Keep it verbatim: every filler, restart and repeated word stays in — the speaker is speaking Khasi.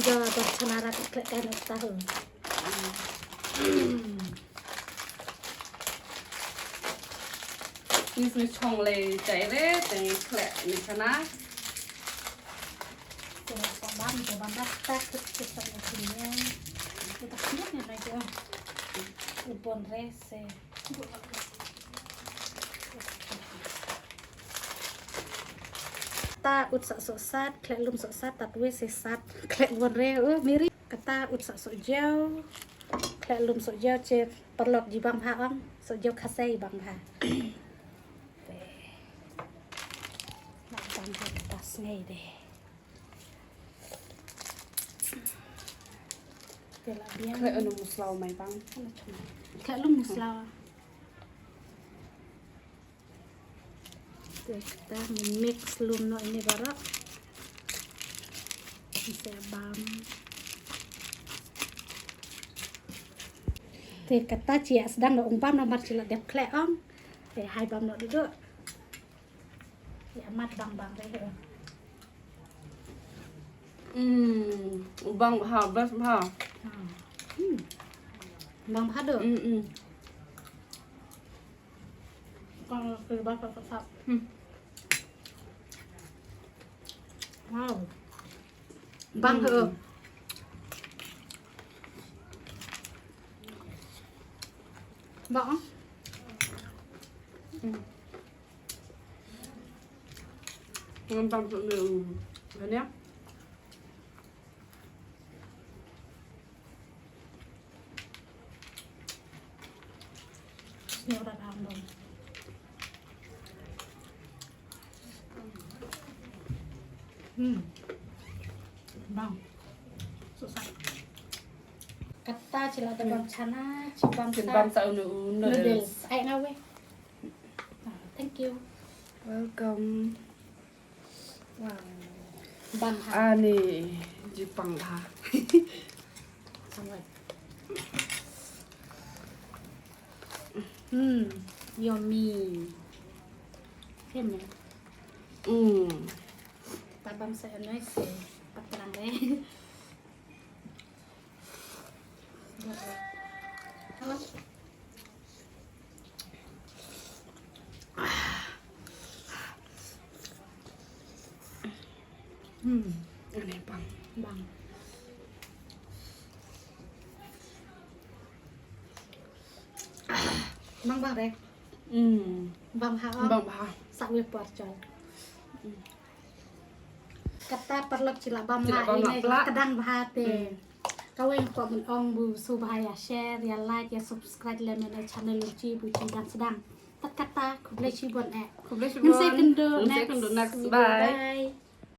Yo, don chana rat khleh kai na ta hu. Ni sni chong le chai re, teng khleh ni chana. Te ko bam, ko bam dak tak, ko tak ni sni. Ko tak ni ni lai ko. U bon re se. Ta ut sa sok sat, khleh lum sok sat, ta twe se sat, khleh bon re, u miri. Kata ut sa sok jiaw, khleh lum sok jiaw, che paralok ji bang bha ong, sok jiaw khasei bang bha. Te. Nak bang bha kata snei de. Te la biang. Khleh lum muslaw mai bang. Khleh lum muslaw. Te ta mix lum noh ine baroh. Ise bam. Te kata chi ïa sdang noh ong bam namar chi la dep khleh ong. Te hai bam noh duh duh. Ïa mat bang bang re. Hmm, bang bha, best bha. Hmm. Bang bha duh. Hmm, hmm. Kong kiri ba sap sap. Hmm. Wow. Bang he. Bang. Hmm. Ngam tam tu ni. Kan ya? Sniaw rat am dong. Hmm. Bang. Susah. Kata chi la da bam chana, chi bam sa. Bam sa unu noodles. Ai ngawe. Ah, thank you. Welcome. Wow. Bang ha. Ani ji pang ha. Sangwai. Hmm, yummy. Yummy. Hmm. Ta bam sa noi se. Patrang re. Hmm. Ani bang. Bang. Bang bang re. Hmm. Bang ha. Bang bha. Sa wi por chol. Hmm. Kata paralok chi la bam la ine la kdang bha te. Hmm. Kawei ko mun ong bu su bha ïa share, ïa like, ïa subscribe le mene channel u chi bu chi dang sdang. Tat kata khublei shibun eh. Khublei shibun. Ngin sa kynduh next. Ngin sa kynduh next. Bye. Bye.